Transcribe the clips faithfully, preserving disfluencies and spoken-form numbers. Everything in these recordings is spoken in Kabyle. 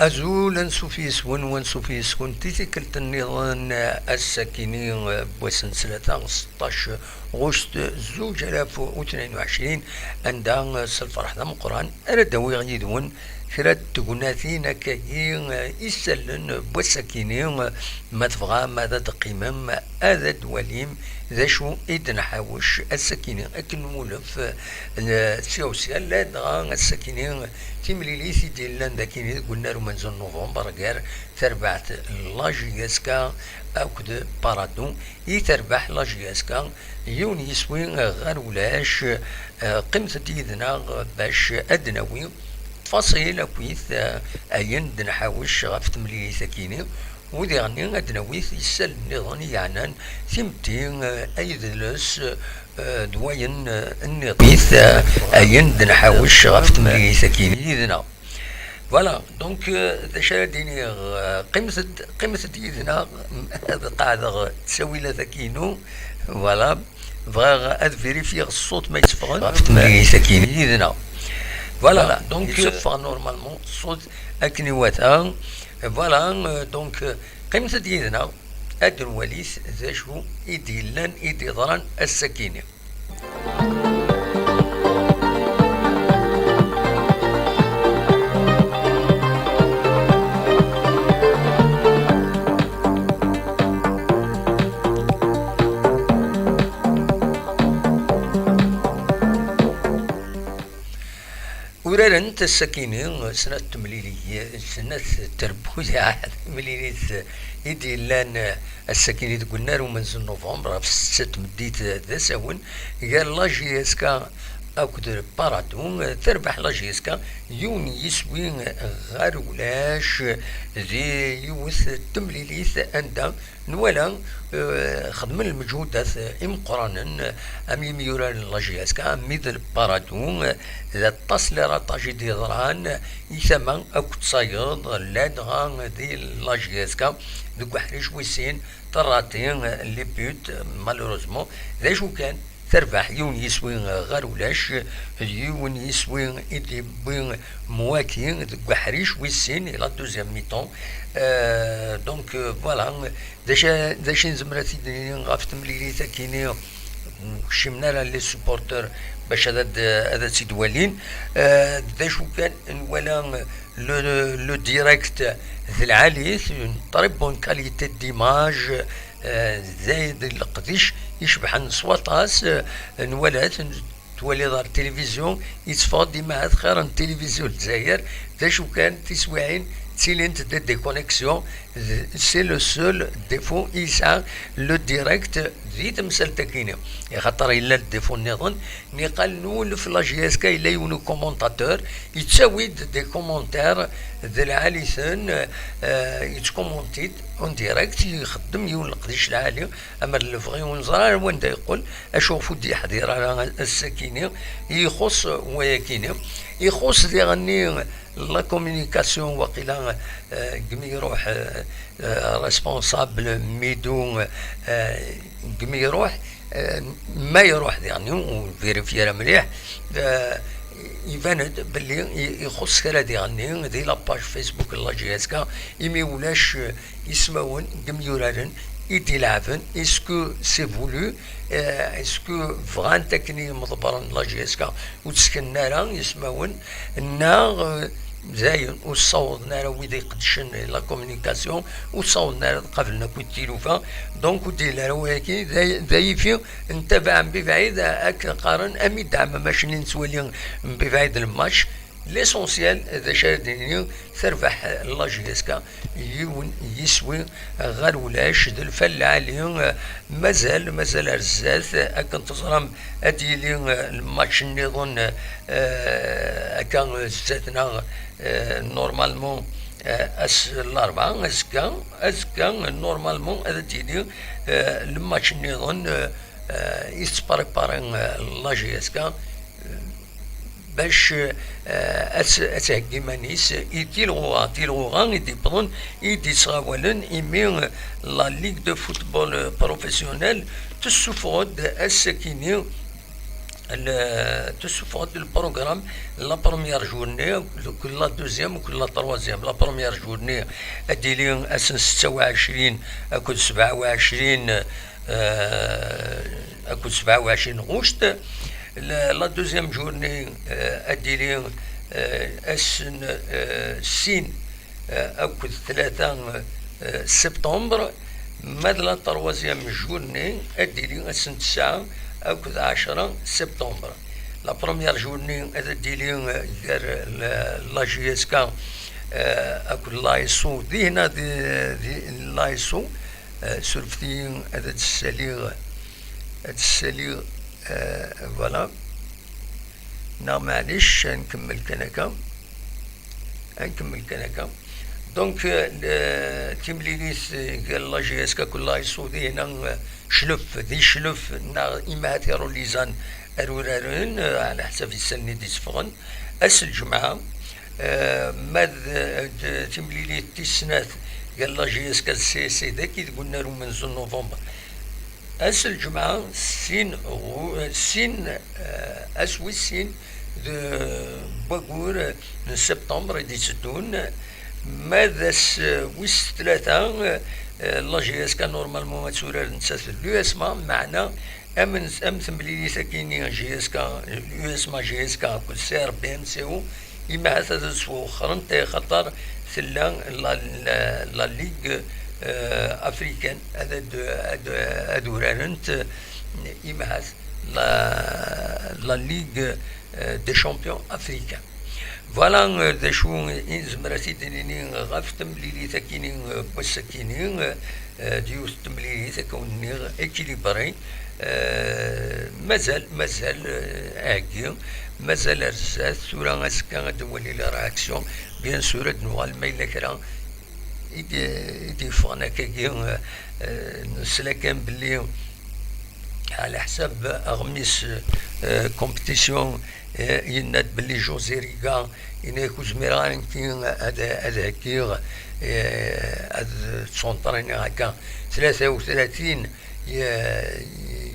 Azul, ansuf yes-wen, wansuf yes-kent i tikkelt nniḍen, ass-akini, n wass n ttlata, seṭṭac ɣuct zuǧ alaf u tnin u ɛecrin, anda s lferḥ d ameqqran ara d-awiɣ yid-wen kra n tegnatin akkagi isallen n wass-akini. Ma tebɣam ad d-teqqimem, ad d-twalim d acu i d-nḥawec ass-akini akken nwulef, eh, sya u sya, ladɣa ass-akini timlilit i d-yellan d akini deg unnar umenzu n Nuvember gar terbaɛt n la J S K akked Paradou, i terbaḥ la J S K yiwen yiswi ɣer ulac. Eh, qqimet-d yid-neɣ bac ad d-nawi ttfaṣil akkit, eh, ayen d-nḥawec ɣef temlilit-akini, u diɣenni ad d-nawi isal nniḍen i yeɛnan timetti, eh, aydles, eh, d wayen, eh, nniḍen. Ayen d-nḥawec ɣef temlilit-akini yid-neɣ. Voilà, donc, euh, d acu ara d-iniɣ, euh, qqimet-d, qqimet-d yid-neɣ, ad qeɛdeɣ ttawilat-agi-inu. Voilà, bɣiɣ ad vérifier ṣṣut ma yetteffeɣ ɣef temlilit-agi yid-neɣ. Voilà, donc, yetteffeɣ normalement ṣṣut akken iwata. Voilà, euh, donc, euh, qqimet-d yid-neɣ, ad nwalit d acu i d-yellan, i d-yeḍran ass-agi-ni. Urarent ass-akini snat temliliyin, snat trebbuyaɛ, timlilit i d-yellan ass-akini deg unnar umenzu n Nuvember ɣef setta tmeddit d asawen, gar la J S K akked Paradou. Terbeḥ la J S K yiwen yiswi ɣer ulac di yiwet temlilit anda nwala, eh, xedmen lmeǧhudat imeqqranen, am yimyuraren n la J S K, am wid n Paradou, eh, d aṭas n les ratages i d-yeḍran i tama akked tayeḍ, ladɣa di la J S K deg uḥric wis sin, terrati, eh, les buts, malheureusement. D acu kan, terbeḥ yiwen yiswi ɣer ulac, d yiwen yiswi i d-yewwi Mwaki deg uḥric wis sin, la deuxième mi-temps. Euh, donc, euh, voilà, d acu, d acu i nezmer ad t-id-nini ɣef temlilit-agi-ni? Ur kcimen ara les supporters bac ad, ad, ad tt-id-walin. Euh, d acu kan, nwala le, le direct d lɛali, une très bonne qualité d'image, euh, d, d leqdic icebḥen s waṭas, euh, nwala-t, twaliḍ ar tilivizyu, yetteffeɣ-d imahat xir n tilivizyu n Lezzayer. D acu kan, tiswiɛin ttilint d des connexions, d, c'est le seul défaut i yesɛa le direct di temsalt-agi-ni. Axaṭer yella le défaut nniḍen, niqal nwulef la J S K yella yiwen ukomantateur, yettawi-d des commentaires d lɛali-ten, euh, yettkomanti-d en direct, ixeddem yiwen leqdic lɛali, amer lebɣi ur neẓri ara wanda yeqqel, acu ɣef ur d-yeḥdir ara ass-akini, ixuṣ wayakini, ixuṣ diɣenni la communication, waqila, euh, deg mi iruḥ, euh, euh, responsable Midou, euh, deg mi iruḥ, euh, ma iruḥ diɣenni, ur vérifier ara mliḥ, euh, iban-d belli i-, ixuṣ kra diɣenni di la page Facebook n la J S K, imi ulac, euh, ismawen n yimyuraren i d-ileɛben. Est-ce que c'est voulu? Euh, est-ce que bɣant akken i yimḍebbren n la J S K ur d-seknen ara ismawen, neɣ, euh, dayen ur ssawḍen ara wid iqeddcen la communication, ur ssawḍen ara ad qablen akk tilufa? Donc ur d-yelli ara wayagi, d ay-, d ayifi ntabaɛ mebɛid, akken qqaren, am idɛem amac-nni nettwali mebɛid lmatch. L'essentiel, d acu ara d-nini, terbeḥ la J S K yiwen yiswi ɣer ulac, d lfal lɛali. Mazal, mazal ar zdat, akken teẓram, ad d-yili, eh, lmatch nniḍen, eh, akka zdat-neɣ, eh, normalement, eh, ass n Larebɛa, azekka, azekka, normalement, ad d-yili, eh, lmatch nniḍen, eh, eh, i tettprépari, eh, la J S K, eh, bac, eh, ad t-, ad theggi iman-is i tilɣuɣa, tilɣuɣa i d-yewwḍen, i d-yettɣawalen, imi, eh, la Ligue de football, eh, professionnel tessufeɣ-d ass-akini Le- tessuffeɣ-d le programme, la première journée, la deuxième, la troisième. La première journée ad d-tili ass n setta u ɛecrin akked sebɛa u ɛecrin, euh, akked sebɛa u ɛecrin ɣuct. La, la deuxième journée, euh, ad d-tili, euh, ass n euh, sin euh, akked tlata euh, septembre, ma d la troisième journée ad d-tili ass n tesɛa akked ɛecra septembre. La première journée ad d-tili euh, gar la, la J S K euh, akked l'A S O, dinna di, di l'A S O, euh, surfet-iyi ad d-ssaliɣ, ad d-ssaliɣ, euh, voilà. Neɣ maɛlic, ad nkemmel kan akka. Ad nkemmel kan akka. Donc, euh, le- timlilit, euh, gar la J S K akked l'A S O dinna, euh, clef, di clef, neɣ imahat irulizan ar uraren, euh, ɛla ḥsab issan-nni d-iseffɣen. Ass n lǧemɛa, euh, ma d, d timlilit tis snat gar la J S K d C S C dagi deg unnar umenzu n novembre. Ass n lǧemɛa, sin ɣu-, sin, eh, ass wis sin de waggur n septembre i d-itteddun, ma d ass wis tlata, eh, la J S K normalement ad turar nettat d l'U S M A, meɛna am, am temlilit akini J S K, l'U S M A J S K akked C R B M C O, imahat ad tt-wexxrent, axaṭer tella la, la, la Ligue, euh, africaine, ad, ad, ad, ad urarent, euh, imahat la, la Ligue, euh, des champions africains. Voilà, euh, d acu i nezmer ad t-id-nini ɣef temlilit akini, euh, n wass akini, euh, Eh, d yiwet n temlilit, akka wen-nniɣ, équilibrée. Eh, mazal, mazal, eh, aheggi, mazal ar zdat. Tura azekka ad nwali les réactions. Bien sûr, ad nuɣal ma yella kra i d-, i d-yeffɣen akkagi, eh, eh, nesla kan belli ɛla ḥsab aɣmis, eh, compétition, eh, yenna-d belli José Riga, yenna-yak ur zmireɣ ara nekki ad, ad heggiɣ, eh, ad ttsunṭriniɣ akka tlata u tlatin y-,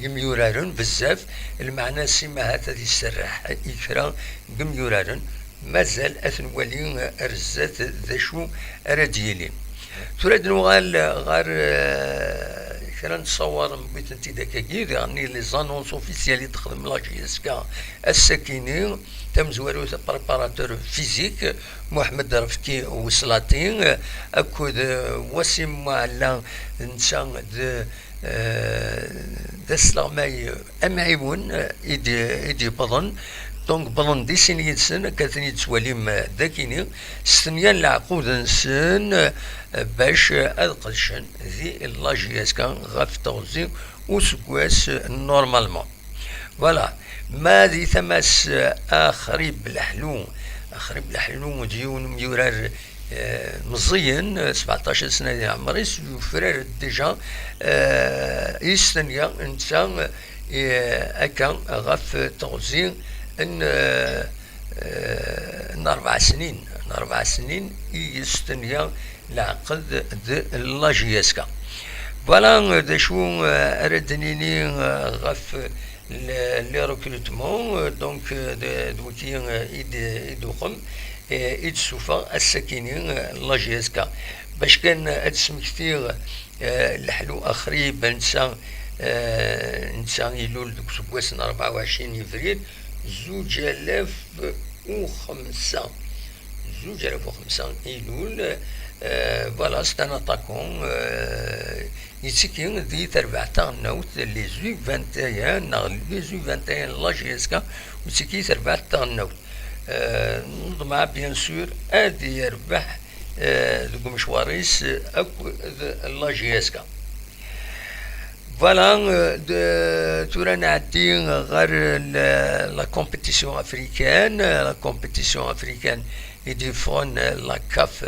yimyuraren bezzaf, lmeɛna-s imahat ad iserreḥ i kra n yimyuraren. Mazal ad t-nwali ar zdat d acu ara d-yilin. Tura ad nuɣal ɣer, eh, kra n tṣawar, wwitent-id akkagi, diɣen les annonces officielles i d-texdem la J S K ass-akini, tamezwarut préparateur physique, Mohamed Refki Ouslati, akked, eh, Wassim Moalla, netta d eh, d asleɣmay amɛiwen, eh, i d-, i d-yewwḍen. Donc, wwḍen di sin yid-sen, akka ad ten-id-twalim, eh, dagini, stenyan leɛqud-nsen, eh, bac, eh, ad qedcen di la J S K ɣef teɣzi useggas, eh, normalement. Voilà. Ma di tama-s, eh, Axrib Leḥlu, Axrib Leḥlu d yiwen umyurar eh, meẓẓiyen, eh, sebɛeṭṭac sna di leɛmer-is, yufrar déjà, eh, yestenya netta, eh, akka ɣef teɣzi n, eh, eh, n rebɛa snin, n rebɛa snin i yestenya leɛqed d la J S K. Voilà, eh, d acu, eh, ara d-nini, eh, ɣef le, les recrutements, euh, donc, euh, d, d wiki, euh, i d, i d-uqem, eh, i d-tessufeɣ ass-akini, euh, la J S K. Bac kan ad d-smektiɣ, euh, Leḥlu Axrib, netta, euh, netta ilul deg useggas n rebɛa u ɛecrin yebrir, zuǧ alaf u xemsa. Zuǧ alaf u xemsa ilul, euh, voilà, c'est un attaquant, euh, Yettiki di terbaɛt taɣelnawt, les U vingt et un, neɣ les U vingt et un n la J S K, yettiki terbaɛt taɣelnawt. Euh, neḍmeɛ, bien sûr, ad yerbeḥ, euh, deg umecwar-is akked la J S K. Voilà, euh, de, tura nɛeddi ɣer la, la compétition africaine, la compétition africaine i d-yeffɣen, euh, la CAF,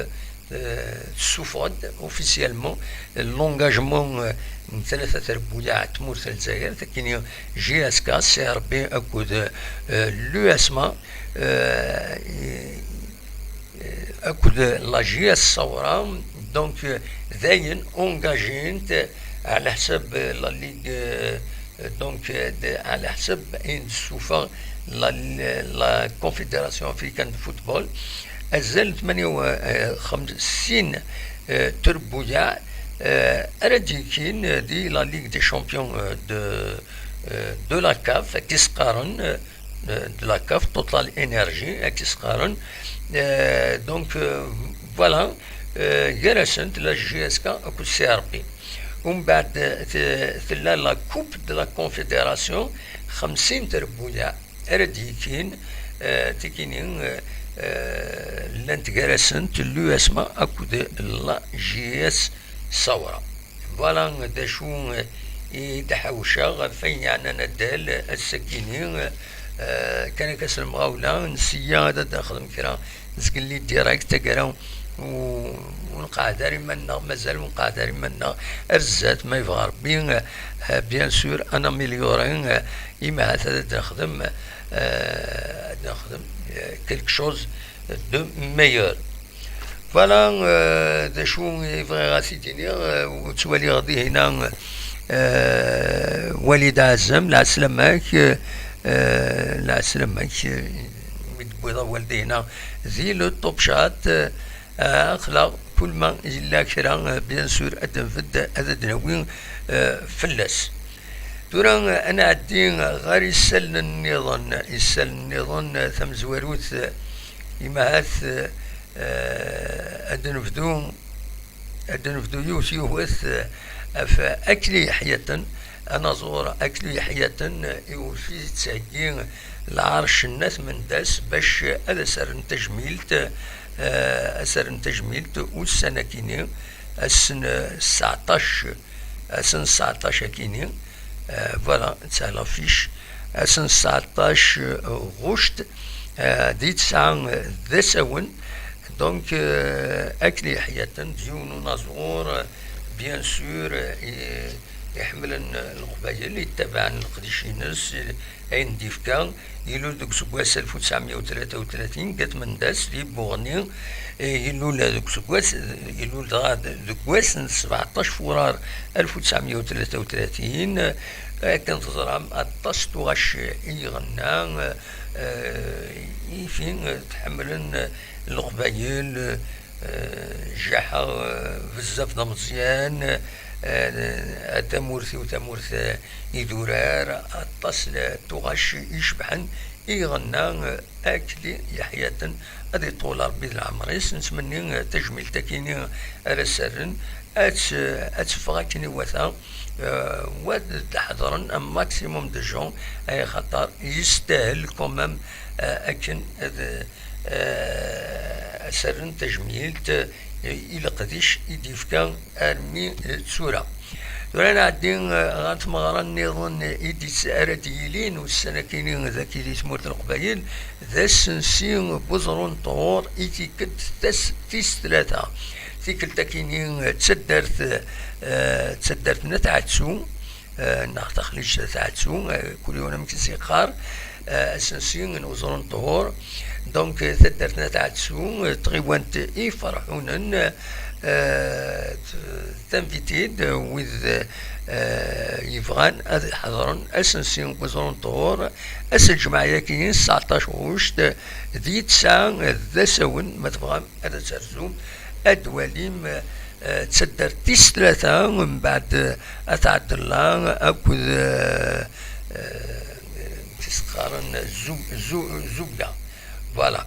euh, tessuffeɣ-d officiellement l'engagement, euh, n tlata trebbuyaɛ n tmurt n Lezzayer, takini J S K, C R B akked, euh, l'U S M A, euh, i, euh, akked la J S Sawra, donc, euh, dayen engagent, euh, ɛla ḥsab, euh, la Ligue, euh, Donc, euh, de, ɛla ḥsab ayen d-tessufeɣ la, la Confédération Africaine de Football, azal n tmanya u xemsin trebbuyaɛ ara d-yekkin di la Ligue des Champions, euh, de, euh, de la CAF, akken i s-qqaren, euh, de la CAF, Total Energy, akken i s-qqaren. Euh, donc, euh, voilà, euh, gar-asent la J S K akked C R B. Umbeɛd, euh, t-, tella la Coupe de la Confédération, xemsin trebbuyaɛ ara d-yekkin, euh, tikini, euh, euh, llant gar-asent l'U S M A akked la J S Saoura. Voilà d acu, euh, i d-ḥawceɣ ɣef wayen yeɛnan addal ass-agi-ni, euh, kan akka s lemɣawla, nseyya ad d-nexdem kra zgelli direct, taggara ur, ur nqeɛɛed ara iman-nneɣ, mazal ur nqeɛɛed ara iman-nneɣ ar zdat, ma yebɣa Rebbi, euh, bien sûr, ad naméliori, euh, imahat ad d-nexdem, euh, ad d-nexdem, euh, quelque chose de meilleur. Voilà, euh, d acu i bɣiɣ ad t-id-iniɣ, euh, ttwaliɣ dihina, euh, Walid Azem, lɛeslama-k, euh, lɛeslama-k, euh, mi d-tewwiḍ awal dihina di le Top Chat, euh, aql-aɣ kul ma yella kra, euh, bien sûr, ad d-nbedd, ad d-nawi, euh, fell-as. Tura, euh, ad nɛeddi ɣer isallen nniḍen, isallen nniḍen, euh, tamezwarut, euh, imahat, euh, euh, ad nebdu, ad nebdu yiwet yiwet, euh, ɣef Akli Yeḥyaten, anaẓur Akli Yeḥyaten, euh, iwet-it-id tettheggi lɛerc n At Mendas bac ad as-rren tajmilt, euh, ad as-rren tajmilt ussan-akini, ass n, euh, sseɛṭac, ass n sseɛṭac akini, euh, voilà, d ta l'affiche, ass n sseɛṭac, euh, ɣuct, euh, di tesɛa, euh, d asawen, donc, euh, Akli Yeḥyaten d yiwen unaẓur, euh, bien sûr, euh, i, iḥemmlen Leqbayel, ittabaɛen leqdic-ines, ayen d-yefka, ilul deg useggas alef u tesɛemya u tlata u tlatin, deg At Mendas, di Buɣni, eh, ilul deg useggas, ilul dɣa deg wass n sbeɛṭac furar alef u tesɛemya u tlata u tlatin, akken teẓram, aṭas n tuɣac i iɣenna, eh, ifi, eh, tḥemmlen Leqbayel, eh, jaḥeɣ, eh, bezzaf d ameẓyan, eh, a tamurt-iw, tamurt, eh, idurar, aṭas n tuɣac icebḥen i iɣenna, eh, Akli Yeḥyaten, ad iṭul Rebbi di leɛmer-is. Nettmenni, eh, tajmilt akini ara s-rren, ad t-, ad teffeɣ akken iwata, eh, wa ad d-ḥeḍren un maximum de gens, ay xaṭer yestahel quand même, eh, akken ad, eh, as-rren tajmilt, eh, i leqdic i d-yefka armi, eh, d tura. Tura nɛeddi, eh, ɣer tmeɣra nniḍen, eh, i d-, ara d-yilin ussan-akini dagi di tmurt n Leqbayel, d asensi n uẓru n ṭhur i tikkelt tas-, tis tlata. Tikkelt-akini, eh, d taddart, eh, d taddart n At Ɛettu, eh, neɣ Taxliǧt At Ɛettu, eh, kul yiwen amek i s-yeqqar, eh, asensi n uẓru n ṭhur. Donc, eh, taddart n At Ɛettu, eh, tɣiwant Iferḥunen, eh, t-, tanvitit, eh, wid, eh, yebɣan ad ḥeḍren asensi n uẓru n ṭhur, ass n lǧemɛa-yagi, sseɛṭac ɣuct, di tesɛa d asawen, ma tebɣam ad terzum, ad twalim, eh, d taddart tis tlata, mbeɛd, eh, At Ɛebdella akked, eh, eh, tis qqaren Zu-, Zu-, Zubla. Voilà.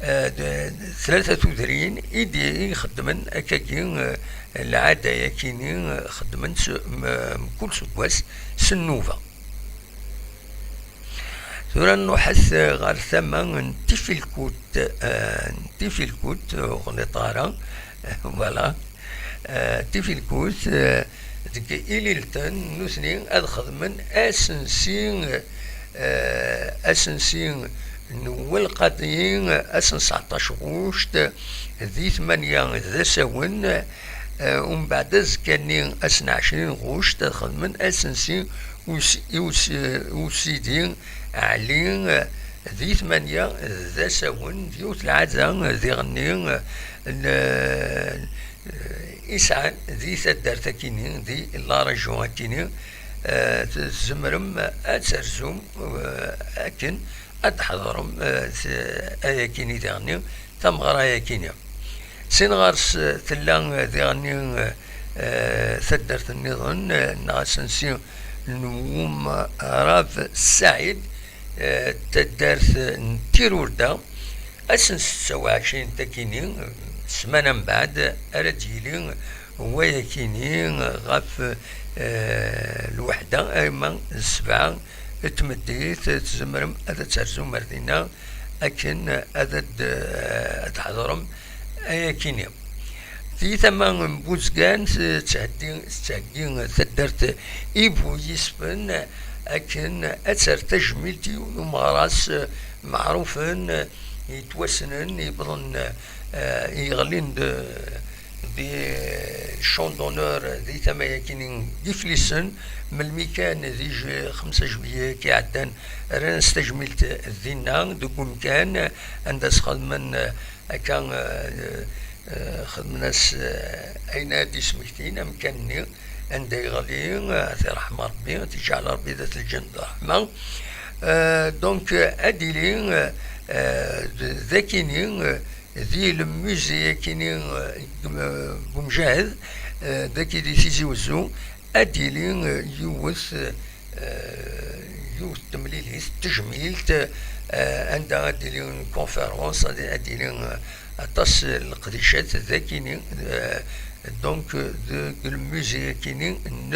Eh, d-, tlata tudrin i d-, i ixeddmen akkagi, eh, lɛada-yakini, eh, xeddmen s-, m-, mkul seggas s nnuba. Tura nruḥet, eh, ɣer tama n Tifilkut, eh, n Tifilkut, ur ɣliṭeɣ ara, voilà. Eh, Tifilkut, eh, deg Ililten, nutni ad xedmen asensi, eh, asensi n Welqaḍi, ass n sseɛṭac ɣuct, di tmanya d asawen, eh, umbeɛd azekka-nni, ass n ɛecrin ɣuct, ad xedmen asensi Us-, i us-, Usidi Ɛli, eh, di tmanya d asawen, d yiwet lɛada, eh, diɣenni, eh, n, eh, i sɛan di taddart akini, di la région akini, Eh, tzemrem ad terzum, eh, akken ad tḥeḍrem, eh, s-, ayakini diɣenni, tameɣra-yakini. Sin ɣer-s, eh, tella, eh, diɣenni, eh, eh, taddart nniḍen, eh, neɣ asensi n Wumrab Saɛid, eh, taddart n Tirurda, ass n setta u ɛecrin takini, ssmana mbeɛd, ara d-yili wayakini ɣef, eh, lweḥda, ama d ssebɛa n tmeddit, tzemrem ad terzum ar dinna akken ad, ad, ad tḥeḍrem ayakini. Di tama n Buzgan, tettheddi, tettheggi taddart i bu yisfen akken ad terr tajmilt i yiwen umeɣras meɛrufen, yettwassnen, yewwḍen, eh, yeɣlin d, di champ d'honneur di tama-yakini n Yiflisen, melmi kan di j-, xemsa juillet i iɛeddan, rran-as tajmilt dinna, deg umkan anda sxedmen, eh, akka, eh, eh, xedmen-as, eh, ayen ara d-ismektin amkan-nni anda yeɣli, eh, ad t-iṛḥem Ṛebbi, ad t-iǧɛel Ṛebbi d at lǧennet d ṛṛeḥma. Eh, donc, eh, ad d-ili, eh, eh, d-, d akini, eh, di le musée akini, eh, n Bumjahed, eh, dagi di Tizi Wezzu, ad d-ili, eh, yiwet, eh, yiwet temlilit, tejmilt, eh, anda ad d-ili une conférence, ad, ad d-ili, eh, aṭas n leqdicat dagini, eh, donc, eh, deg le musée akini n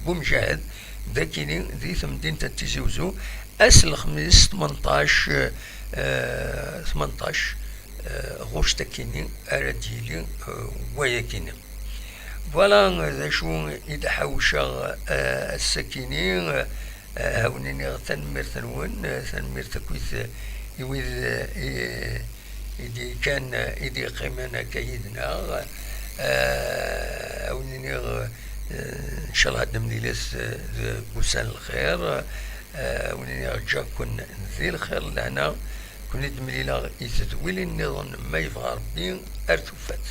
Bumjahed, dagini di temdint n Tizi Wezzu, ass n lexmis tmenṭac, eh, tmenṭac, eh, ɣuct akini ara d-yili, eh, wayakini. Voilà, eh, d acu i d-ḥawceɣ, eh, ass-akini, eh, eh, ad wen-iniɣ tanemmirt-nwen, eh, tanemmirt akkit, eh, i wid, eh, i, i d-yekkan, eh, i d-yeqqimen akka yid-neɣ. Eh, ad wen-iniɣ, eh, ncallah ad nemlilet, eh, deg ussan n lxir. Eh, ad wen-iniɣ ǧǧaken di lxir, lehna. Kun i d-mlileɣ i tedwilin nniḍen, ma yebɣa Ṛebbi, ar tufat.